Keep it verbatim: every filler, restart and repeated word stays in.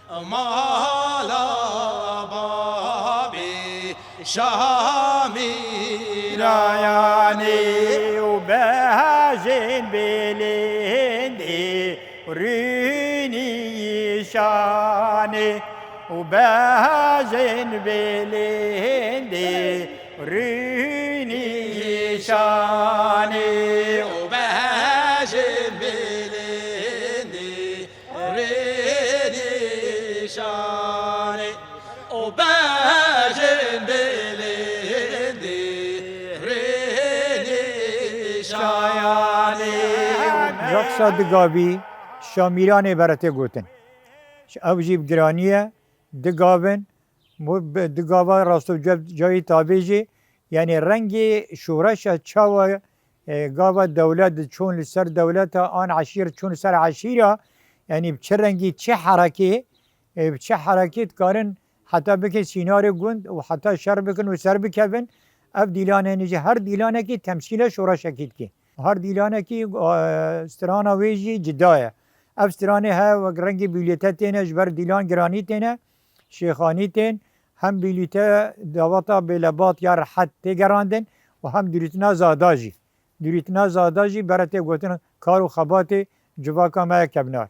Mala babê Şamîrayanê û behecên bilindê rûnî şanê û behecên bilindê rûnî şanê û behecên bilindê rê nîşanê û bejên bilindî rê nîşanê. Reqsa digavî Şamîranê beretê gotin. Ew jî bi giranî ye, digavin, mu-, bi-, digava rastevcevcayî tabê jî, yanî rengê şoreşa çawa e, gava dewlet diçûn li ser dewleta an eşîr çûn li ser eşîra, yanî bi çi rengî, çi herekê, e, bi çi herekê dikarin heta bikin sînarê gund û heta şer bikin û ser bikevin. Ev dîlanên jî her dîlanekî temsîla şoreşekî dike. Her dîlanekî, e, strana wê jî cida ye. Ev stranê heye wek rengê bîlîte têne, ji ber dîlan giranî têne, şêxanî tên, hem bîlîte daweta bêlebat ya rehet tê gerandin û hem dirûtina zada jî. Dirûtina zada jî bere tê gotin kar û xebatê civaka me ye kevnar.